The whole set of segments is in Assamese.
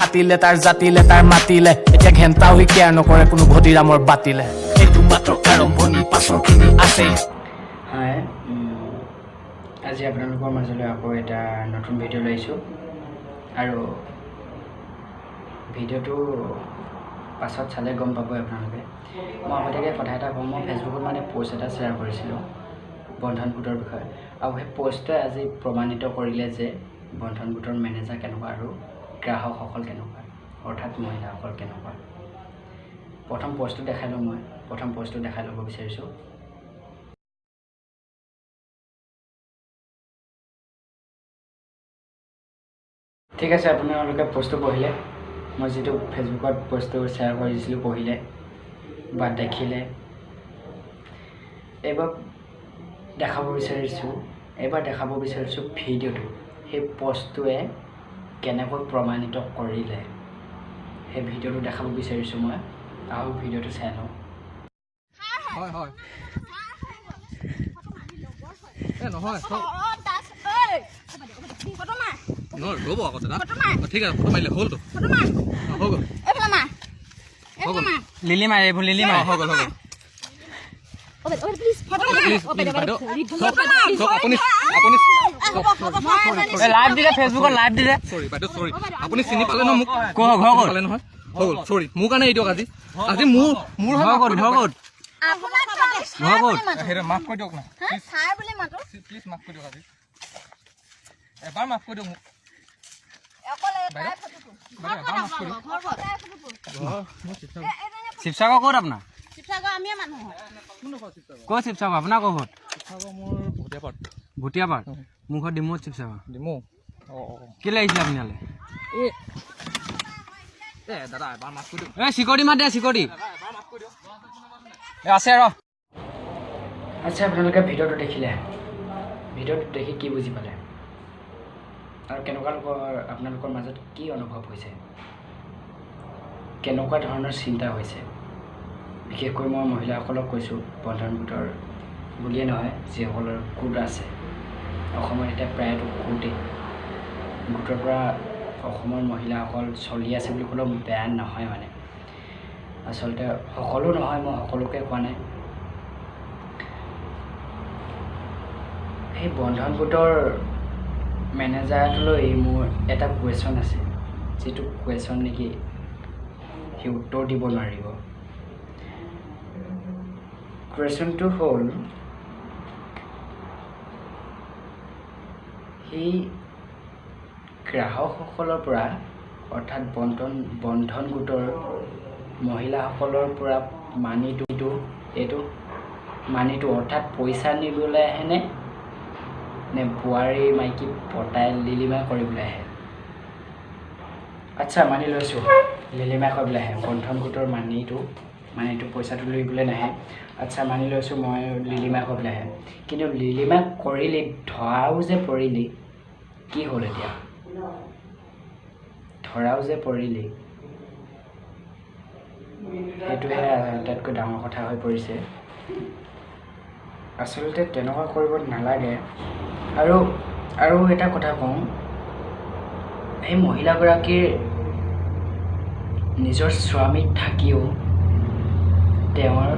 কাটিলে তাৰ জাতিলে তাৰ মাতিলে, এতিয়া ঘেণ্টাও সি কেয়াৰ নকৰে কোনো ঘটিৰামৰ বাতিলে। এইটো মাত্ৰ আৰম্ভণি, পাছৰখিনি আছে। হাই, আজি আপোনালোকৰ মাজলৈ আকৌ এটা নতুন ভিডিঅ' লৈ আহিছোঁ আৰু ভিডিঅ'টো পাছত চালে গম পাবই আপোনালোকে। মই আগতীয়াকৈ কথা এটা কওঁ, মই ফেচবুকত মানে প'ষ্ট এটা শ্বেয়াৰ কৰিছিলোঁ বন্ধন গোটৰ বিষয়ে আৰু সেই প'ষ্টটোৱে আজি প্ৰমাণিত কৰিলে যে বন্ধন গোটৰ মেনেজাৰ কেনেকুৱা আৰু গ্ৰাহকসকল কেনেকুৱা, অৰ্থাৎ মহিলাসকল কেনেকুৱা। প্ৰথম প'ষ্টটো দেখাই লওঁ, মই প্ৰথম প'ষ্টটো দেখাই ল'ব বিচাৰিছোঁ। ঠিক আছে, আপোনালোকে প'ষ্টটো পঢ়িলে, মই যিটো ফেচবুকত প'ষ্টটো শ্বেয়াৰ কৰি দিছিলোঁ পঢ়িলে বা দেখিলে। এইবাৰ দেখাব বিচাৰিছোঁ, এইবাৰ দেখাব বিচাৰিছোঁ ভিডিঅ'টো, সেই প'ষ্টটোৱে কেনেকৈ প্ৰমাণিত কৰিলে সেই ভিডিঅ'টো দেখাব বিচাৰিছোঁ মই। আহক ভিডিঅ'টো চাই লওঁ। হয় হয়, এ নহয়, নহয়, ৰ'ব আকৌ দাদা। ঠিক আছে, ফটো মাৰিলে হ'লতো, হৈ গ'ল, হৈ গ'ল। লিলি মাৰে এইবোৰ, লিলি মাৰে। হৈ গ'ল, হৈ গ'ল। প্লিজ প্লিজ বাইদেউ, চাওক আপুনি, আপুনি লাইভ দিলে, ফেচবুকত লাইভ দিলে। চৰি বাইদেউ, চৰি। আপুনি চিনি পালে ন মোক? ঘৰ ক'ত? পালে নহয়? হৈ গ'ল, চৰি। মোৰ কাৰণে এই দিয়ক আজি, আজি মোৰ মোৰ ঘৰ ক'ত? ঘৰ ক'ত? ঘৰ ক'ত? সেইটো মাফ কৰি দিয়ক না, প্লিজ মাফ কৰি দিয়ক, আজি এবাৰ মাফ কৰি দিয়ক মোক বাইদেউ, এবাৰ মাফ কৰি দিয়ক। শিৱসাগৰ ক'ত আপোনাৰ? ক'ত শিৱসাগৰ আপোনাৰ? ক'ত শিৱসাগৰ মোৰ ভটিয়াপাত। ভটিয়াপাত? মোৰ ঘৰ ডিমৌত, শিৱসাগৰ। ডিমৌ, অঁ অঁ। কেলৈ আহিছিলে আপুনি ইয়ালৈ? এই এ দাদা, এবাৰ মাফ কৰি দিয়ক। এই চিকৰি মাত দে, চিকৰি আছে ৰ। আচ্ছা, আপোনালোকে ভিডিঅ'টো দেখিলে, ভিডিঅ'টো দেখি কি বুজি পালে আৰু কেনেকুৱা লোকৰ আপোনালোকৰ মাজত কি অনুভৱ হৈছে, কেনেকুৱা ধৰণৰ চিন্তা হৈছে? বিশেষকৈ মই মহিলাসকলক কৈছোঁ, বন্ধন গোটৰ বুলিয়ে নহয়, যিসকলৰ গোট আছে অসমত এতিয়া প্ৰায়তো গোটেই গোটৰ পৰা অসমৰ মহিলাসকল চলি আছে বুলি ক'লেও বেয়া নহয়। মানে আচলতে সকলো নহয়, মই সকলোকে কোৱা নাই। সেই বন্ধন গোটৰ মেনেজাৰটোলৈ মোৰ এটা কুৱেশ্যন আছে, যিটো কুৱেশ্যন নেকি সি উত্তৰ দিব নোৱাৰিব। কুৱেশ্যনটো হ'ল, সেই গ্ৰাহকসকলৰ পৰা অৰ্থাৎ বন্ধন গোটৰ মহিলাসকলৰ পৰা মানিটো, এইটো মানিটো অৰ্থাৎ পইচা নিবলৈ আহেনে নে বোৱাৰী মাইকী পতাই লিলিমা কৰিবলৈ আহে? আচ্ছা, মানি লৈছোঁ লিলিমা কৰিবলৈ আহে, বন্ধন গোটৰ মানিটো পইচাটো লৈ নাহে। আচ্ছা, মানি লৈছোঁ মই লিলিমা কৰিবলৈ আহে, কিন্তু লিলিমা কৰিলি, ধৰাও যে পৰিলি, কি হ'ল এতিয়া? ধৰাও যে পৰিলি, সেইটোহে আটাইতকৈ ডাঙৰ কথা হৈ পৰিছে। আচলতে তেনেকুৱা কৰিব নালাগে। আৰু আৰু এটা কথা কওঁ, সেই মহিলাগৰাকীৰ নিজৰ স্বামী থাকিও তেওঁৰ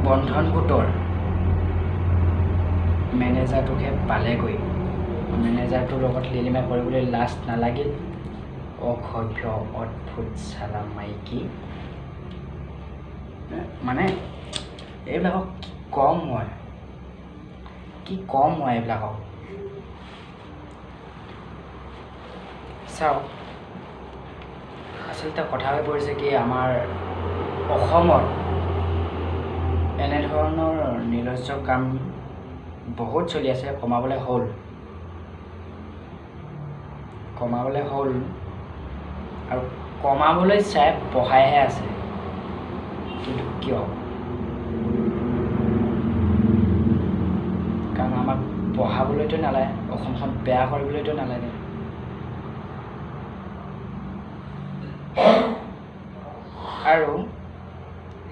বন্ধন গোটৰ মেনেজাৰটোকহে পালেগৈ। মেনেজাৰটোৰ লগত লিলিমা কৰিবলৈ লাজ নালাগিল? অসভ্য অদ্ভুত চালা মাইকী, মানে এইবিলাকক কি ক'ম মই, কি ক'ম মই এইবিলাকক। চাওক, আচলতে কথা হৈ পৰিছে কি, আমাৰ অসমত এনেধৰণৰ নিৰ্লজ্জ কাম বহুত চলি আছে। কমাবলৈ হ'ল, কমাবলৈ হ'ল আৰু কমাবলৈ চাই বঢ়াইহে আছে। কিন্তু কিয়? কাৰণ আমাক বঢ়াবলৈতো নালাগে, অসমখন বেয়া কৰিবলৈতো নালাগে। আৰু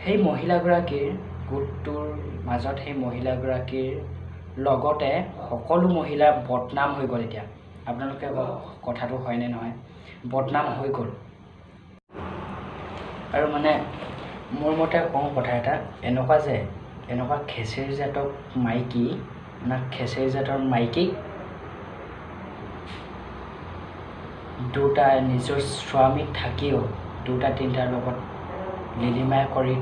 সেই মহিলাগৰাকীৰ গোটটোৰ মাজত সেই মহিলাগৰাকীৰ লগতে সকলো মহিলাৰ বদনাম হৈ গ'ল এতিয়া। আপোনালোকে কওক, কথাটো হয়নে নহয়? বদনাম হৈ গ'ল। আৰু মানে মোৰ মতে কওঁ কথা এটা, এনেকুৱা যে এনেকুৱা খেচেৰি জাতক মাইকী, মানে খেচেৰি জাতৰ মাইকীক দুটা নিজৰ স্বামী থাকিও দুটা তিনিটাৰ লগত লিলিমাই কৰি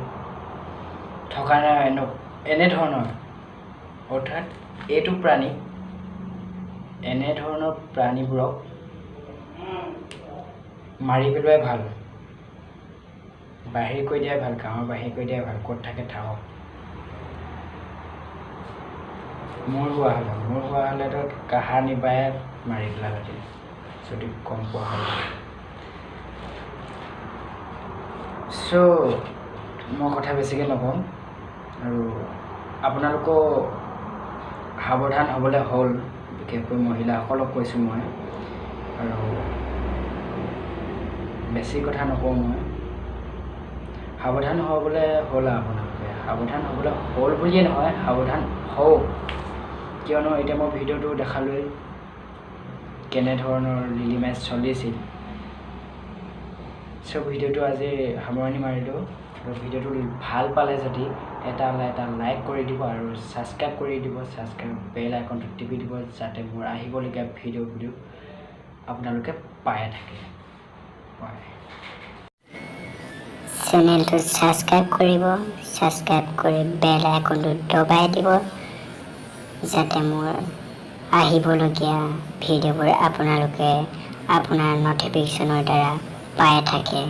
থকা নাই, এনেধৰণৰ, অৰ্থাৎ এইটো প্ৰাণী, এনেধৰণৰ প্ৰাণীবোৰক মাৰি পেলোৱাই ভাল, বাহিৰ কৰি দিয়াই ভাল, গাঁৱৰ বাহিৰ কৰি দিয়াই ভাল, ক'ত থাকে থাকক। মোৰ হোৱা হ'লেতো কাহানিবাই মাৰি পেলালেহেঁতেন যদি গম পোৱা হ'লে। চ' মই কথা বেছিকৈ নকওঁ, আৰু আপোনালোকেও সাৱধান হ'বলৈ হ'ল, বিশেষকৈ মহিলাসকলক কৈছোঁ মই, আৰু বেছি কথা নকওঁ মই। সাৱধান হ'বলৈ হ'ল, আপোনালোকে সাৱধান হ'বলৈ হ'ল বুলিয়ে নহয়, সাৱধান হওক। কিয়নো এতিয়া মই ভিডিঅ'টো দেখালোৱেই কেনেধৰণৰ লিলিমাই চলিছিল। চ' ভিডিঅ'টো আজি সামৰণি মাৰিলোঁ। আৰু ভিডিঅ'টো ভাল পালে যদি এটা লাইক কৰি দিব আৰু ছাবস্ক্ৰাইব কৰি দিব, ছাবস্ক্ৰাইব বেল আইকনটো টিপি দিব, যাতে মোৰ আহিবলগীয়া ভিডিঅ'বোৰ আপোনালোকে পায়ে থাকে। বাই। চেনেলটো ছাবস্ক্ৰাইব কৰিব, ছাবস্ক্ৰাইব কৰি বেল আইকনটো দবাই দিব, যাতে মোৰ আহিবলগীয়া ভিডিঅ'বোৰ আপোনালোকে আপোনাৰ ন'টিফিকেশ্যনৰ দ্বাৰা পাই থাকে।